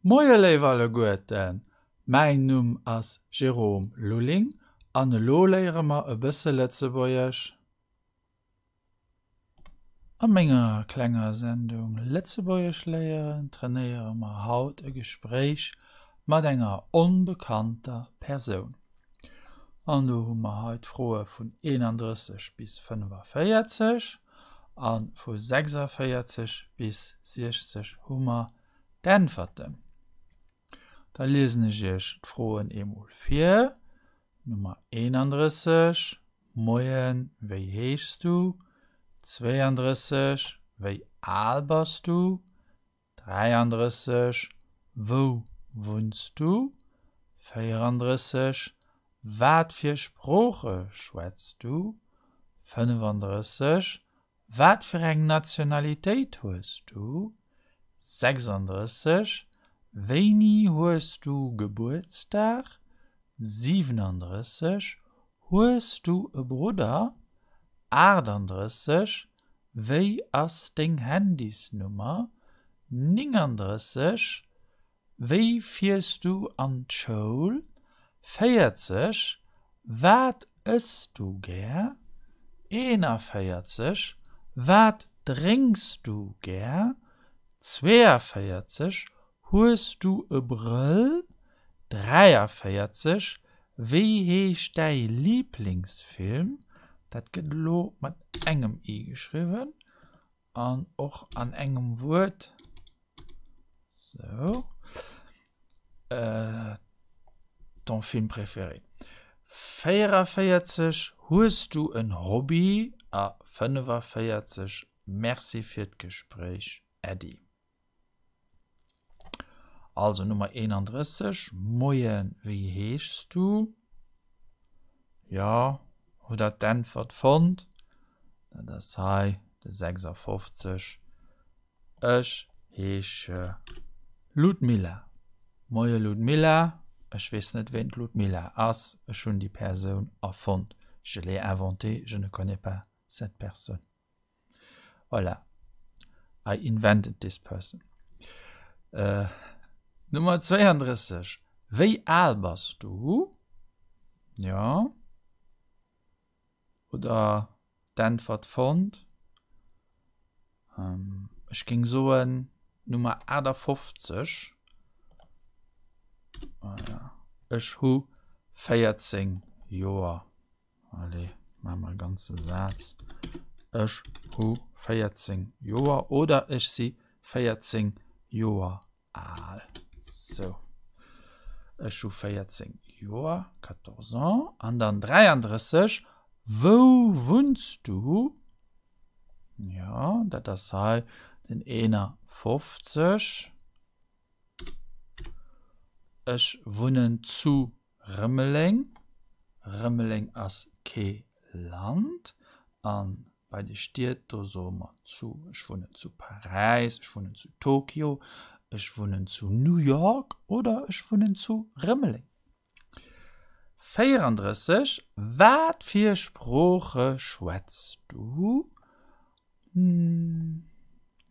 Moie léif alleguerten, mäin Numm ass Jérôme Lulling an elo léiere mer e bësse Lëtzebuergesch. A menger klenger Sendung Lëtzebuergesch léieren trainéiere mer haut e Gespréich mat enger onbekannter Persoun. An do hu mer hei d'Froe vun 31 bis 45 a vu 46 bis 60 hu mer D'Äntwerten. Da liesen ech iech d'Froen eemol vir. Nummer 31, Moien, wéi heeschs du? 32, Wéi al bass du? 33, Wou wunns du? 34, Wat fir Sprooche schwätz du? 35, Wat fir eng Nationalitéit hues du? 36, Wéini hues du Gebuertsdag? 37, Hues du e Brudder? 38, Wéi ass deng Handysnummer? 39, Wéi fiers du an d'Schoul? 40, Wat ëss du gär? 41, Wat drénks du gär? 42, Hues du e Brëll? 43, Wéi heescht däi Liblingsfilm? Dat gëtt elo mat engem i geschriwwen an och an engem Wuert. Sou. Ton film préféré. 44, Hues du en Hobby? A 45, Merci fir d'Gespréich, Äddi. Also Nummer 31, Moien, wéi heeschs du? Jo, hutt der d'Äntwert fonnt? Dat ass hei de 56. Ech heesche Ludmilla. Moie Ludmilla, ech weess net ween d'Ludmilla ass, ech hunn déi Persoun erfonnt, je l'ai inventée, je ne connais pas cette personne. Voilà, I invented this person. Nummer 32, Wéi al bass du? Jo. Hutt der d'Äntwert fonnt? Ech géing soen Nummer 58. Voilà. Ech hu 14 Joer. Allez, maache mer e ganze Saz. Ech hu 14 Joer oder ech si 14 Joer al. Sou. Ech hu 14 Joer, quatorze ans. An dann 33, Wou wunns du? Jo, dat ass hei den 51. Ech wunnen zu Rëmeleng. Rëmeleng ass kee Land. A bei de Stied, do soe mer zu, ech wunnen zu Paräis, ech wunnen zu Tokio, ech wunnen zu New York oder ech wunnen zu Rëmeleng. 34, Wat fir Sprooche schwätz du?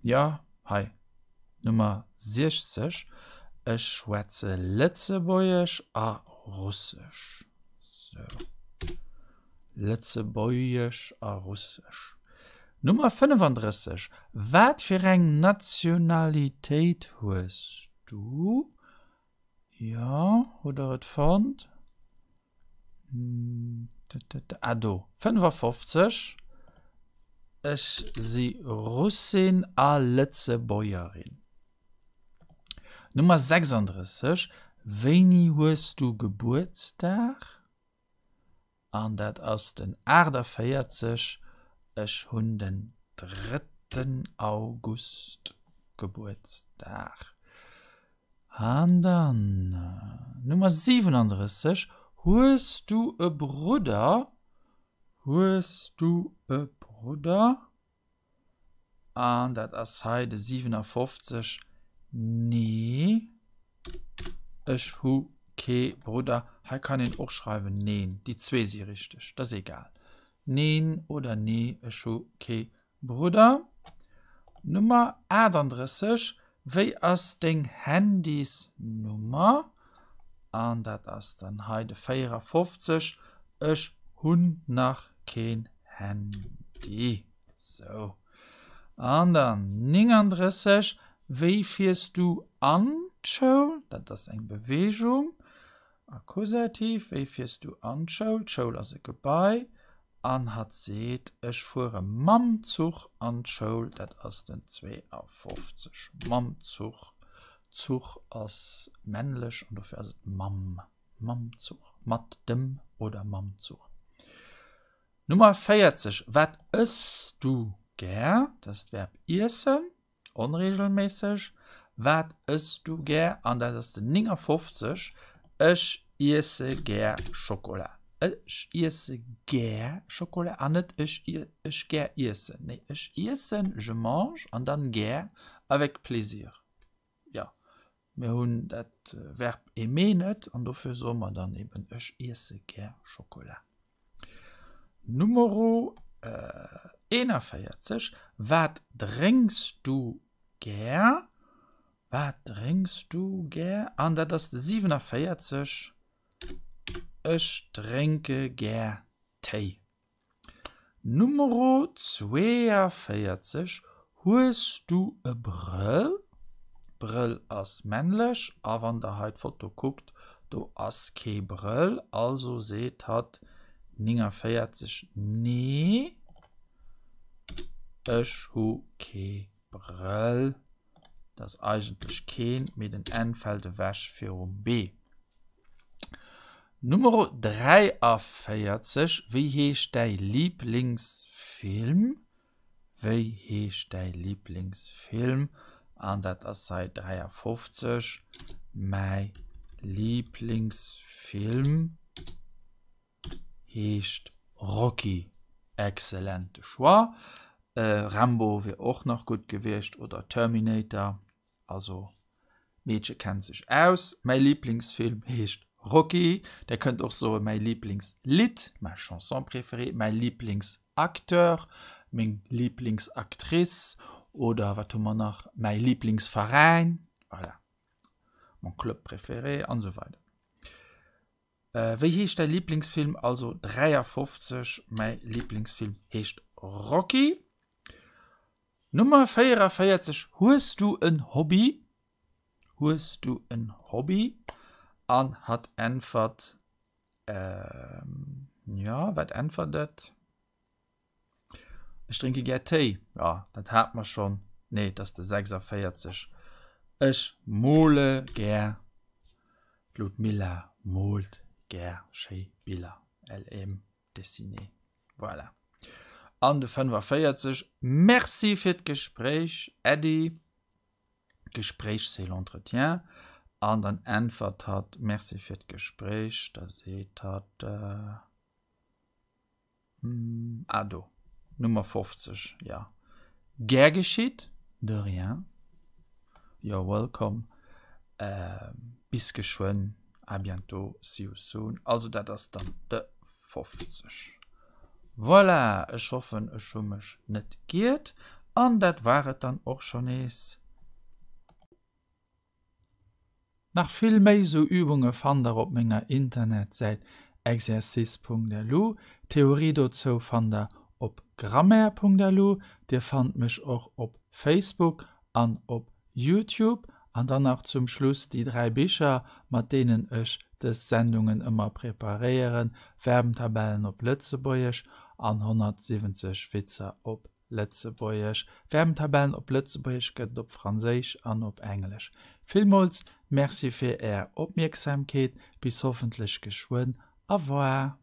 Jo, hei, Nummer 60, Ech schwätze Lëtzebuergesch a Russesch. Sou, Lëtzebuergesch a Russesch. Nummer 35, Wat fir eng Nationalitéit hues du? Jo, hutt der et fonnt? Ah do, 55, Ech si Russin a Lëtzebuergerin. Nummer 36, Wéini hues du Gebuertsdag? An dat ass den 48, ech hunn den drëtten August Gebuertsdag. An dann Nummer 37, Hues du e Brudder? Hues du e Brudder? An dat ass hei de 57. Nee, ech hu kee Brudder. Hei kann een och schreiwen neen. Déi zwee si richteg, dat ass egal. Neen oder nee, ech hu kee Brudder. Nummer 38. Wéi ass deng Handysnummer? An dat ass dann hei de 54. Ech hunn nach keen Handy. Sou. An dann 39. Wéi fiers du an d'Schoul? Dat ass eng Beweegung. Akkusativ, Wéi fiers du an d'Schoul? D'Schoul ass e Gebai. An hatt seet, Ech fuere mam Zuch an d'Schoul. Dat ass den 52. Mam Zuch. Zuch ass männlech an dofir ass et mam. Mam Zuch. Mat dem oder mam Zuch. Nummer 40, Wat ëss du gär? Dat ass d'Verb iessen. Onregelméisseg. Wat ëss du gär? An dat ass den 59. Ech iesse gär Schokola. Ech iesse gär Schokola an net ech ech gär iessen. Nee, ech iessen, je mange, an dann gär, avec plaisir. Jo, mir hunn dat Verb aimer net an dofir soe mer dann eben ech iesse gär Schokola. Numero 41, Wat drénks du gär? Wat drénks du gär? An dat ass de 47, Ech drénke gär Téi. Numero 42, Hues du e Brëll? Brëll ass männlech a wann der hei d'Foto kuckt, do ass kee Brëll, also seet hatt 49 Nee, ech hu kee Brëll. Dat ass eigentlech keen, mee den N fält ewech virum B. Numero 43, Wéi heescht däi Liblingsfilm? Wéi heescht däi Liblingsfilm? An dat ass hei 53, Mäi Liblingsfilm heescht Rocky. Excellente Choix. Rambo wier och nach gutt gewiescht oder Terminator. Also d'Meedche kennt sech aus. Mäi Liblingsfilm heescht Rocky. Der kënnt och soe mäi Liblingslidd, ma chanson préférée, mäi Liblingsacteur, meng Liblingsactrice oder wat hu mer nach, mäi Liblingsveräin, voilà, mon club préféré an esou weider. Wéi heescht däi Liblingsfilm? Also 53, mäi Liblingsfilm heescht Rocky. Nummer 44, Hues du en Hobby? Hues du en Hobby? An hatt äntwert, jo, wat äntwert et? Ech drénke gär Téi. Jo, dat hat mer schonn. Nee, et ass de 46. Ech mole gär. D'Ludmila moolt gär schéi Biller. Elle aime dessiner. Voilà. An de 45. Merci fir d'Gespréich, Äddi. D'Gespréich, c'est l'entretien. An dann äntwert hatt, Merci fir d'Gespréich. Da seet hatt. Ah do, Nummer 50, ja. Gär geschitt, de rien. You're welcome. Bis geschwënn, à bientôt, see you soon. Also dat ass dann de 50. Voilà, ech hoffen ech hu mech net giert. An dat war et dann och scho nees. Nach vill méi sou Übunge fannt der op menger Internetsäit exercice.lu. D'Theorie dozou fannt der op grammaire.lu. Dir fannt mech och op Facebook an op Youtube. An dann nach zum Schluss déi 3 Bicher, mat deenen ech dës Sendungen ëmmer preparéieren, Verbentabellen op Lëtzebuergesch an 170 Witzer op Lëtzebuergesch. Verbentabellen op Lëtzebuergesch gëtt et op Franséisch an op Englesch. Villmools Merci fir Är Opmierksamkeet. Bis hoffentlech geschwënn. Au revoir.